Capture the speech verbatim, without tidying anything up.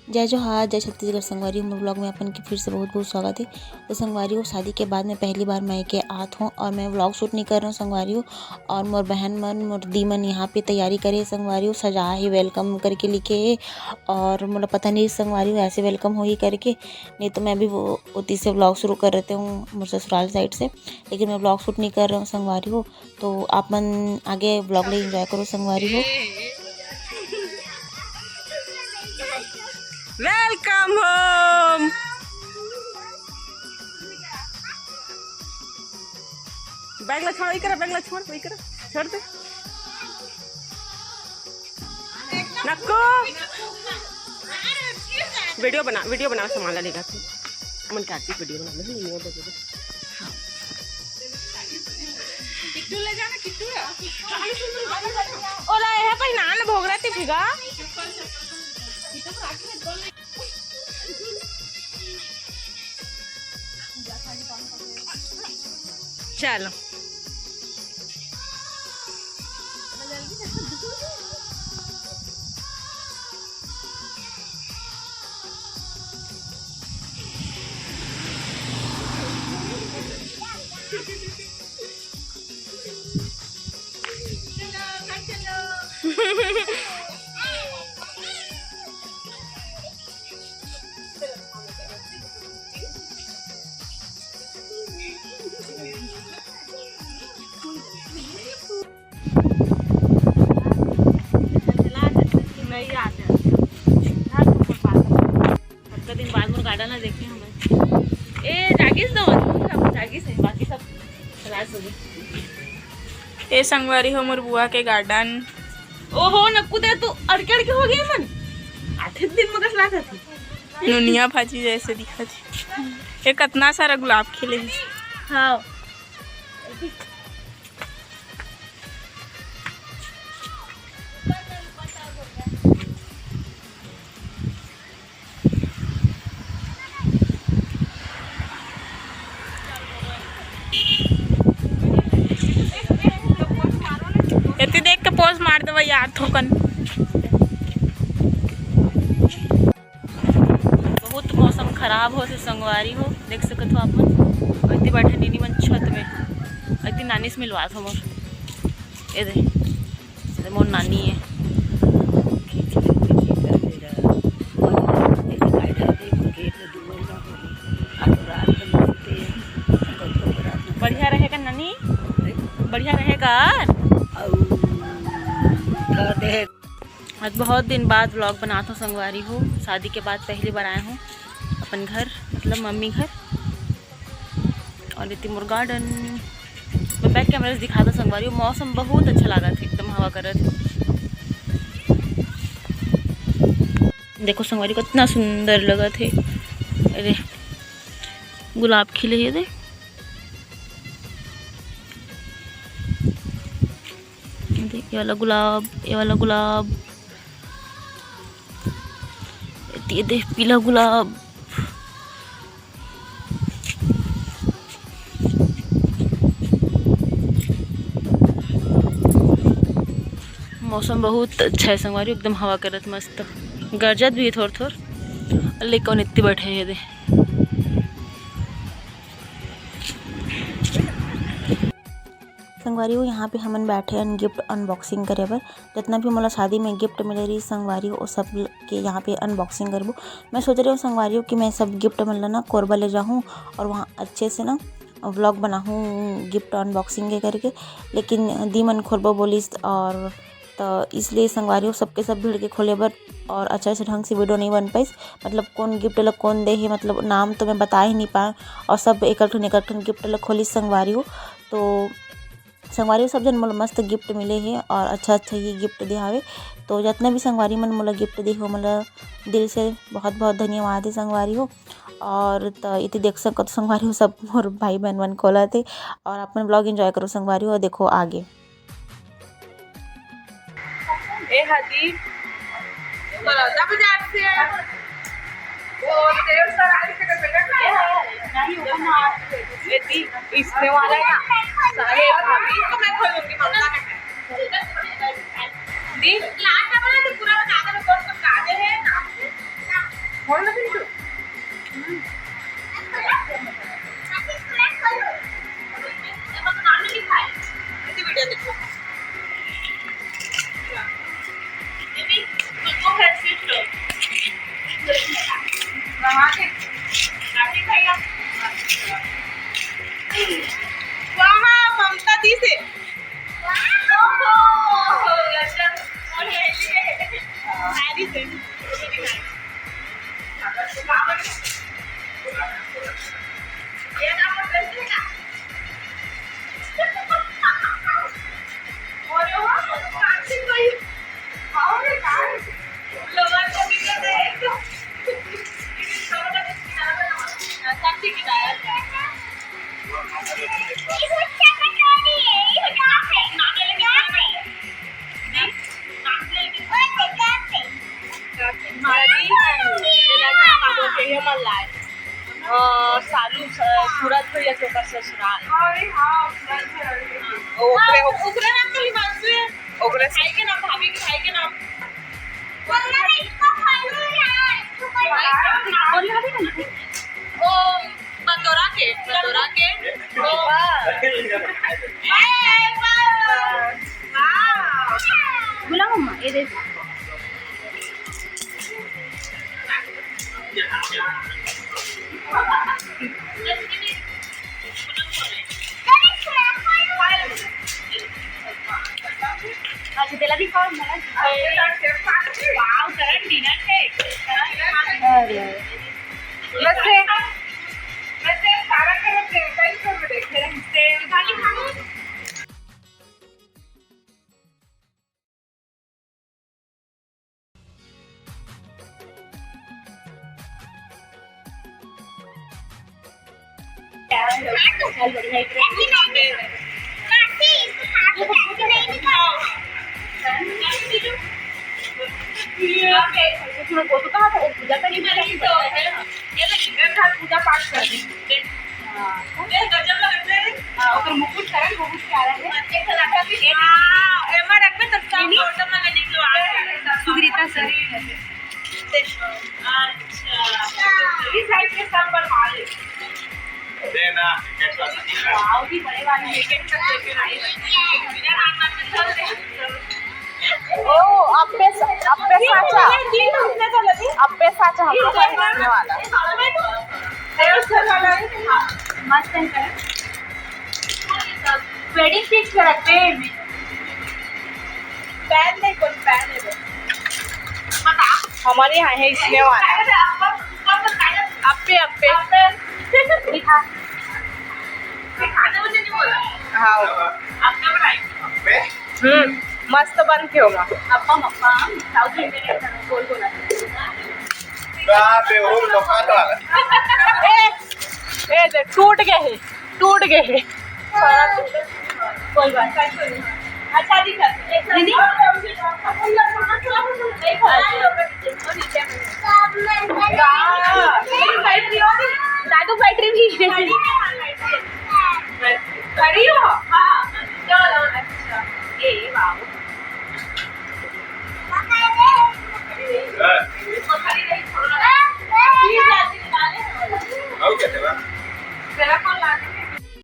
जय जोहार, जय छत्तीसगढ़ संगवारी हो, मोर vlog में अपन के फिर से बहुत बहुत स्वागत है। तो संगवारी हो, शादी के बाद मैं पहली बार मायके आत हूँ और मैं vlog shoot नहीं कर रहा हूँ संगवारी हो। और मोर बहन मन, मोर दी मन यहाँ पे तैयारी करे हे संगवारी हो, सजा हे, welcome करके लिखे हे। और मोला पता नहीं संगवारी हो ऐसे welcome होही करके, नहीं तो मैं भी वो ओती से vlog शुरू कर रहते हूँ मोर ससुराल side से, लेकिन मैं vlog shoot नहीं कर रहा हूँ संगवारी हो। तो आप मन आगे vlog ले enjoy करो संगवारी हो। Welcome home। Bag ला छोड़, इकरा bag ला छोड़, इकरा छोड़ दे। नक्कू, video बना, video बना, सामान ला लेगा तू। मन काटी video बना ले, नहीं, नहीं, नहीं। किट्टू ले जाना, किट्टू है। ओला, यह पर नान भोगरा ते भिगा। चलो। नहीं आते। अतका दिन बाद मोर garden ला देखे हमें। ए, जागिस दो, जागिस है, बाकी सब खलास हो गए। ए संगवारी हो मोर बुआ के garden। ओहो, नक्कू दे तू अड़के अड़के हो गए मन। आठे दिन मगस लागत है। नुनिया भाजी जैसे दिखत है। ये कितना सारा गुलाब खिले है। हाँ। एती देख के pose मार देवा यार थोकन। बहुत मौसम खराब हो से संगवारी हो, देख सकत हो आप मन। अति बैठे नीनी मन छत में, अति नानी से मिलवात हो मोर। ए दे, ए दे मोर नानी है। बढ़िया रहेगा नानी, बढ़िया रहेगा। आज बहुत दिन बाद vlog बनात हूँ संगवारी हो, शादी के बाद पहली बार आए हूँ अपन घर, मतलब मम्मी घर। और इति मोर garden, मैं back camera से दिखाता संगवारी हो, मौसम बहुत अच्छा लागत है, एकदम हवा करत है। देखो संगवारी, कितना सुंदर लगत है। अरे, गुलाब खिले है, दे। देख, ये वाला गुलाब, ये वाला गुलाब, ये देख, पीला गुलाब। मौसम बहुत अच्छा है संगवारी, एकदम हवा करत मस्त, गरजत भी है थोर थोर। लेकिन इतनी बैठे है दे। संगवारी हो, यहाँ पे हमन बैठे हन gift unboxing करे बर। जितना भी मोला शादी में gift मिले रही संगवारी हो, सब ल-, के यहाँ पे unboxing करबो। मैं सोच रही हूँ संगवारी हो कि मैं सब gift मन ला ना कोरबा ले जाहूँ और वहाँ अच्छे से ना vlog बनाहूँ gift unboxing के करके, लेकिन दी मन खोलबो बोलिस और तो इसलिए संगवारी हो सबके सब भीड़ के खोले बर और अच्छा से ढंग से video नहीं बन पाइस। मतलब कौन gift ला कौन दे है, मतलब नाम तो मैं बता ही नहीं पाए और सब एक एक ठन, एक एक ठन gift ला खोलिस संगवारी हो। तो संगवारी हो सब जन मोला मस्त gift मिले है और अच्छा अच्छा ही gift दे हावे। तो जितना भी संगवारी मन मोला gift दे हो, मोला दिल से बहुत बहुत धन्यवाद है संगवारी हो। और तो इति देख सकत हो संगवारी हो, सब मोर भाई बहन मन खोलत है और अपन vlog enjoy करो संगवारी हो। देखो आगे। ए हदी, बलौदा बाजार से है। और देव सराय से कटोरा खाया है। ये दी, इसने वाला है ना, सारे भाभी। इसको मैं खोलूंगी, ममता का है। दी, लास्ट में बोला तो पूरा बता दो, कौन कौन काले हैं, नाम से। खोल ना बिल्कुल। वाह, ममता दी से। अ, सालू, अ, सूरज भैया के ओकर ससुराल। अरे हाँ, सूरज भैया। ओकरे, ओकरे नाम तो हिमांशु है। ओकरे भाई के नाम, भाभी के भाई के नाम। कौन भाभी? ओ, बंदोरा के, बंदोरा के। ओ। वाह। वाह। बुला मम्मा, ये दे। अच्छा, तेला भी खाओ, मला भी खाओ। वाओ, करण डिनर है। अरे। वैसे, वैसे सारा करण देख रहे हैं। पूजा पाठ कर दे। हाँ। हाँ, ओकर मुकुट करन, मुकुट के आला है। हाँ, एमा रखबे त सब नहीं, नहीं। फोटो में निकलो आ। सुग्रीता सर। अच्छा। इस साइड के सब बनवा ले। देना, एक एक साथ। वाओ, भी बड़े वाले एक एक साथ लेके आई। बिना हाथ में चल दे। ओ, अप्पे सा-, अप्पे साचा। अप्पे साचा हम लोग का हिसने वाला। मस्त है। वेडिंग पिक्स रखते हैं। पैन नहीं, कौन पैन है वो? हमारे यहाँ है हिसने वाला। अप्पे, अप्पे। दिखा। हाँ। हम्म, मस्त बनथे ओमा। अप्पम, अप्पम, साउथ इंडियन है, गोल गोल है। ए, ए, दे, टूट गए हे, टूट गए हे। कोई बात नहीं। अच्छा दिखा। दीदी। दादू बैटरी भी। खड़ी हो।